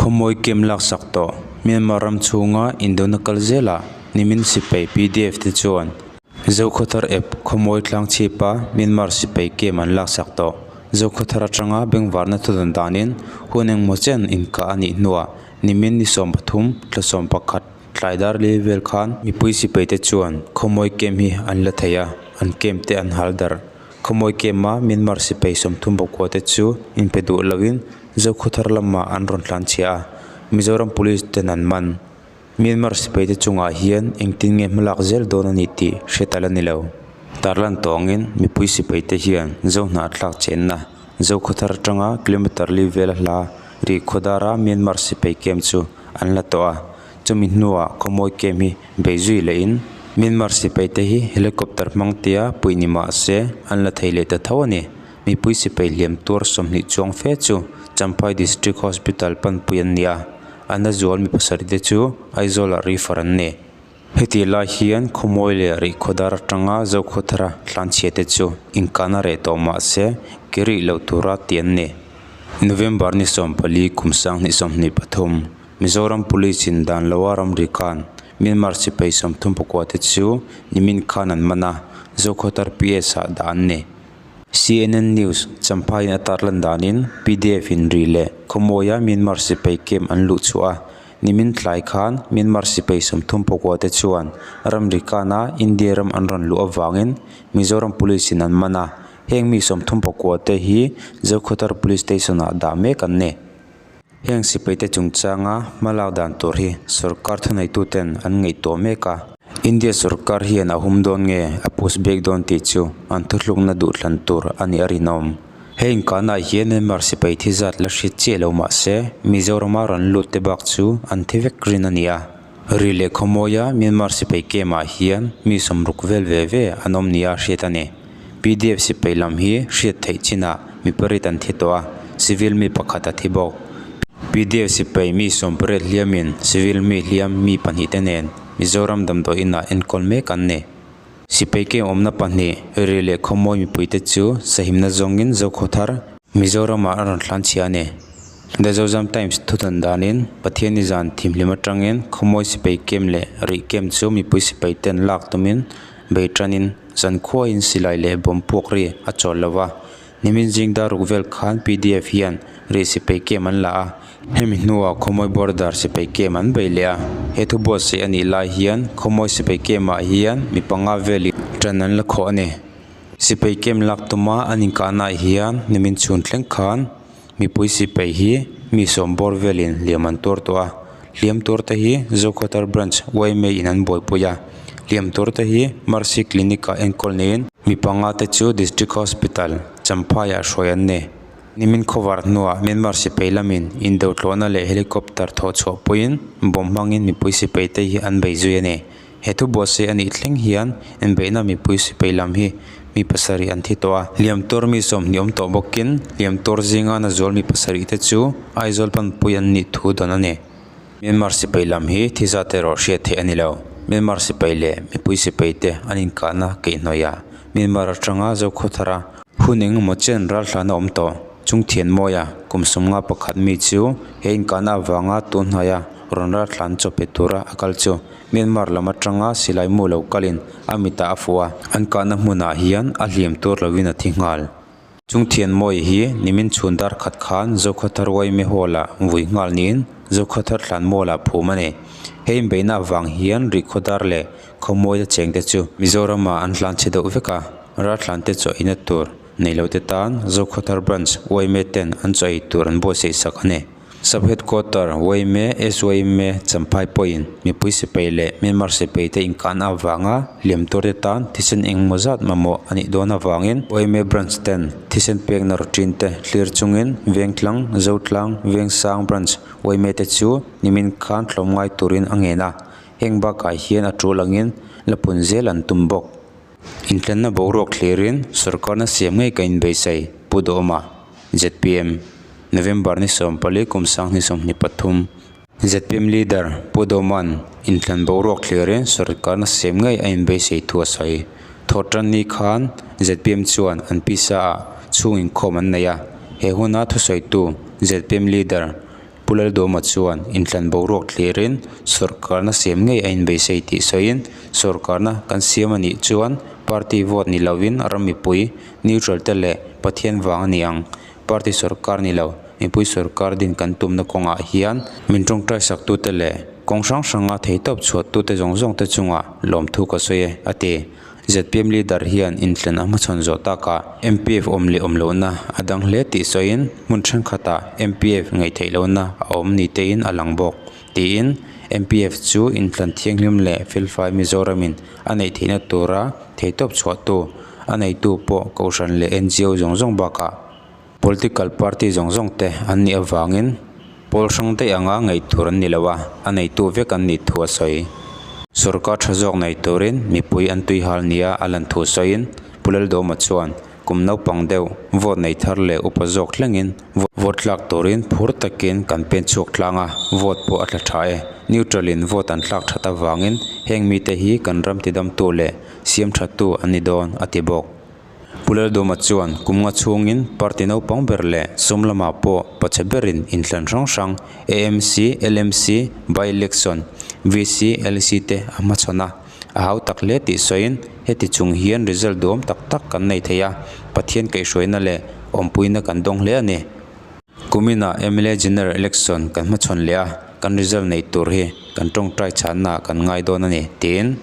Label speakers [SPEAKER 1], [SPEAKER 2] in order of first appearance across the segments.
[SPEAKER 1] Khawmawi camp laksak tawh Myanmar ram chhunga indona kal zelah nimin sipai pdf te chuan Zokhawthar ep Khawmawi tlang chhipa Myanmar sipai camp an laksak tawh. Zokhawthar atanga bengvarna thudawn danin hun engmaw chen inkah a nih hnuah nimin ni 13 thla 11 tlai dar li vel khan mipui sipai te chuan Khawmawi camp hi an la thei a, an camp te an hal darh. Khawmawi camp a Myanmar sipai 39 te chu inpe duh loin Zokhawthar lamah an rawn tlanchhia a, Mizoram Police ten an man. Myanmar sipai te chungah hian engtin nge hmalak zel dawn a ni tih hre tal a ni lo. Tarlan tawngin mipui sipai te hian Zohnahthlak chenna Zokhawthar atanga kilometre li vel a hla ri khawdara Myanmar sipai camp chu an la tawh a, chumi hnuah Khawmawi camp hi bei zui lehin Myanmar sipai te hi helicopter hmang tia puih ni mah se an la thei leh ta tho a ni. Mipui sipai hliam tuar 20 chuang fe chu Champhai District Hospital panpui an ni a, a na zual mi pasarih te chu Aizawlah refer an ni. Hetih lai hian Khawmawi leh Rihkhawdar atanga Zokhawthara tlanchhia te chu inkahna reh tawh mah se ke rih loh tura ti an ni. November ni 14 kum 2023 Mizoram Police in dan loa ramri khan Myanmar sipai 39 te chu nimin khan an man a, Zokhawthar PS ah dah an ni. CNN News Champhaiin a tarlan danin pdf in ri leh Khawmawia Myanmar sipai camp an luh chhuah a, nimin tlai khan Myanmar sipai 39 te chuan ramri kana India ram an rawn luh avangin Mizoram Police in an man a, heng mi 39 te hi Zokhawthar Police Station ah dah mek an ni. Heng sipai te chungchanga hmalak dan tur hi sorkar thuneituten an ngaihtuah mek a. India sorkar hian a hum dawn nge a push back dawn tih chu an thuthlukna duhthlan tur a nih a rinawm. Hei inkanah hian Myanmar sipai thi zat la hriat chiah lo mah se Mizorama rawn lut te bak chu an thi vek rin a ni a. Ri leh Khawmawia Myanmar sipai camp ah hian mi 60 vel ve ve an awm nia hriat a ni. Pdf sipai lam hi hriat theih chinah mi pariat an thi tawh a, civil mi pakhat a thi bawk. Pdf sipai mi 18 hliamin civil mi hliam mi pahnih te nen Mizoram damdawi inah enkawl mek an ni. Sipai camp awmna pahnih ri leh Khawmawi mipuite chu sahimna zawngin Zokhawthar, Mizoramah a rawn tlanchhia a ni. The Zozam Times thuthan danin Pathianni zan thimhlim atangin Khawmawi sipai camp leh Rih camp chu mipui sipai ten lak tumin bei tanin zankhuain silai leh bawm puak ri a chawl lo va. Nimin zing dar ruk vel khan pdf hian Rih sipai camp an la a, hemi hnuah Khawmawi border sipai camp an bei leh a. He thu buatsaih a nih lai hian Khawmawi sipai camp ah hian mi panga velin tan an la khawh a ni. Sipai camp lak tuma an inkahnaah hian nimin chhun thleng khan mipui sipai hi mi 10 bawr velin hliam an tuar tawh a. Hliam tuar te hi Zokhawthar Branch yma in an buaipui a. Hliam tuar te hi Mercy Clinic ah enkawl niin mi panga te chu District Hospital Champhai ah hruai an ni. Nimin khawvar hnuah Myanmar sipai lamin indo tlawhna leh helicopter thawh chhuah puiin bomb hmangin mipui sipai te hi an bei zui a ni. He thu buatsaih a nih thleng hian inbeihna mipui sipai lam hi mi pasarih an thi tawh a. Hliam tuar mi 20 awm tawh bawkin hliam tuar zinga na zual mi pasarih te chu Aizawl panpui an nih thu dawn a ni. Myanmar sipai lam hi thi zat erawh hriat theih a ni lo. Myanmar sipai leh mipui sipai te an inkahna keihhnawihah Myanmar atanga Zokhawthara hun engemaw chen ralhlana awm tawh. Chungthianmawia kum 51 mi chu he inkahna avanga tun hnaia rawn ralhlan chaw pe tura a kal chu Myanmar lam atanga silai mu lo kalin a mitah a fuh a, an kahna hmunah hian a hliam tur lovin a thi nghal. Chungthianmawia hi nimin chhun dar khat khan Zokhawthar yma Hall ah vui nghal niin Zokhawthar thlan mall ah phum a ni. Hei inbeihna avang hian Rihkhawdar leh Khawmawia chengte chu Mizoramah an hlan chhe deuh vek a, ralthlan te chaw eina tur nei lo te tan Zokhawthar Branch yma ten an chaw ei tur an buatsaih sak a ni. Sub Headquarter yma SYMA Champhai pawhin mipui sipai leh Myanmar sipai te inkahna avanga hliam tur te tan thisen engemaw zat mamawh a nih dawn avangin yma Branch ten thisen pekna routine te thlir chungin Vengtlang, Zotlang, Vengsang Branch yma te chu nimin khan tlawm ngai turin a ngen a, heng bakah hian a tul angin la pun zel an tum bawk. Intlanna boruak thlirin sorkarna siam ngei ka inbeisai, Pu Dawma, zpm, November ni 14 kum 2023. Zpm leader Pu Dawma'n inthlan boruak thlirin sorkarna siam ngei a inbeisai thu a sawi. Thawhtan ni khan zpm chuan an pisa ah chhung inkhawm an nei a, he huna thusawitu zpm leader. Pu Lalduhoma chuan inthlan boruak thlirin sawrkarna siam ngei a inbeisei tih sawiin, Sawrkarna kan siam a nih chuan party vote ni lovin ram mipui, neutral te leh Pathian vang a ni ang. Party sawrkar ni lo, mipui sawrkar din kan tumna kawngah hian min tawngtai saktute leh kawng hrang hranga theihtawp chhuahtute zawng zawngte chungah lawmthu ka sawi e, a ti. Zpm leader hian inthlan a hmachhawn zawh takah MPF awm leh awm lohna a dang hle tih sawiin hmun thenkhatah MPF ngaihtheih lohna a awm ni tein a lang bawk tiin MPF chu inthlan thianghlim leh felfai Mizoramin a neih theihna tura theihtawp chhuahtu a neitu pawh Kohhran leh ngo zawng zawng bakah Political party zawng zawng te an nih avangin pawl hrang daih anga ngaih tur an ni lo a, a neitu vek an nih thu a sawi. Sorkar tha zawk nei turin mipui an tui hal nia a lan thu sawiin Pu Lalduhoma chuan kum naupang deuh vote nei thar leh upa zawk thlengin vote tlak turin phur takin kan pen chhuak tlang a, vote pawh a tla tha e. Neutral in vote an thlak that avangin heng mite hi kan ram tidamtu leh siam thattu an ni dawn, a ti bawk. Pu Lalduhma chuan kum nga chhungin party naupang ber leh sum lamah pawh pachhe berin inthlan hrang hrang AMC, LMC, by-election, VC, LC te a hmachhawn a, a hau tak hle tih sawiin heti chung hian result duhawm tak tak kan nei thei a, Pathian kaihhruaina leh awmpuina kan dawng hle a ni. Kuminah mla General Election kan hmachhawn leh a, kan result neih tur hi kan tawngtai chhannaah kan ngai dawn a ni, tiin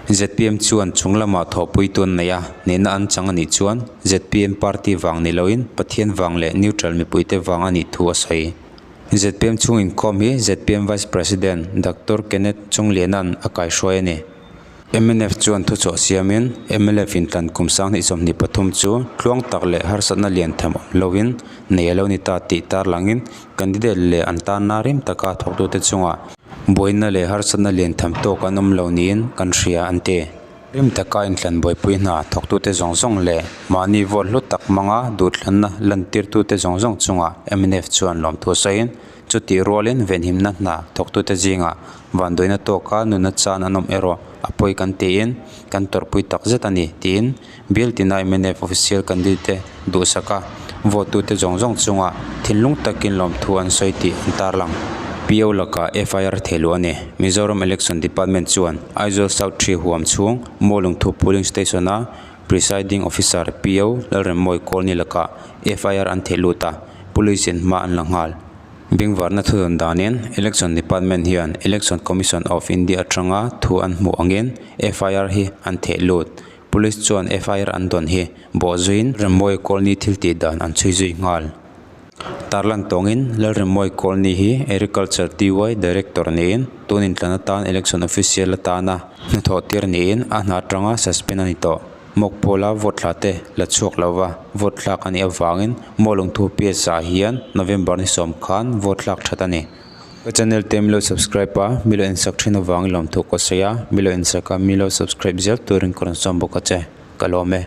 [SPEAKER 1] zpm chuan chung lamah thawhpuitu an nei a, hnehna an chang a nih chuan zpm party vang ni loin Pathian vang leh neutral mipuite vang a nih thu a sawi. Zpm chhung inkhawm hi zpm Vice President Doctor Kenneth Chungliana'n a kaihruai a ni. Mnf chuan thuchhuah siamin mlf intlan kum 2023 chu tluang tak leh harsatna lian tham awm loin nei a lo ni ta tih tarlangin candidate leh an tanna rim taka thawktute chungah buaina leh harsatna lian tham tawk an awm lo niin kan hria an ti. Rim taka intlan buaipui hna thawktute zawng zawng leh mahni vote hlu tak hmanga duhthlanna lantirtute zawng zawng chungah mnf chuan lawmthu a sawiin chutih rualin venhimna hna thawktute zingah Vanduaina tawka nuna chan an awm erawh a pawi kan tiin kan tawrhpui tak zet a ni tiin bial tina mnf official candidate duhsaka vote tute zawng zawng chunga thinlung takin lawmthu an sawi tih an tarlang. PO lakah FIR thehluh a ni. Mizoram Election Department chuan Aizawl South Tree huam chhung Mualungthu Polling Station-a Presiding Officer, PO, Lalremmawi Kawlni lakah FIR an thehlut a, Police-in hma an la nghal. Bengvarna thudawn danin Election Department hian Election Commission of India atanga thu an hmuh angin FIR hi an theh lut. Police chuan FIR an dawn hi bawhzuiin Remmawi Colony thil tih dan an chhui zui nghal. Tarlan tawngin Lalremmawi Colony hi Agriculture dy Director niin tun intlan atan Election Official atana hnathawh tir niin a hna atanga suspend a ni tawh. Mawk pawla vote thla te la chhuak lo va, vote thlak a nih avangin Mualungthu PS ah hian November ni sawm khan vote thlak that a ni. Ka channel te milo subscribe a, milo insak thin avangin lawmthu ka sawi a, milo insak a milo subscribe zel turin ka rawn sawm bawk a che, ka lawm e.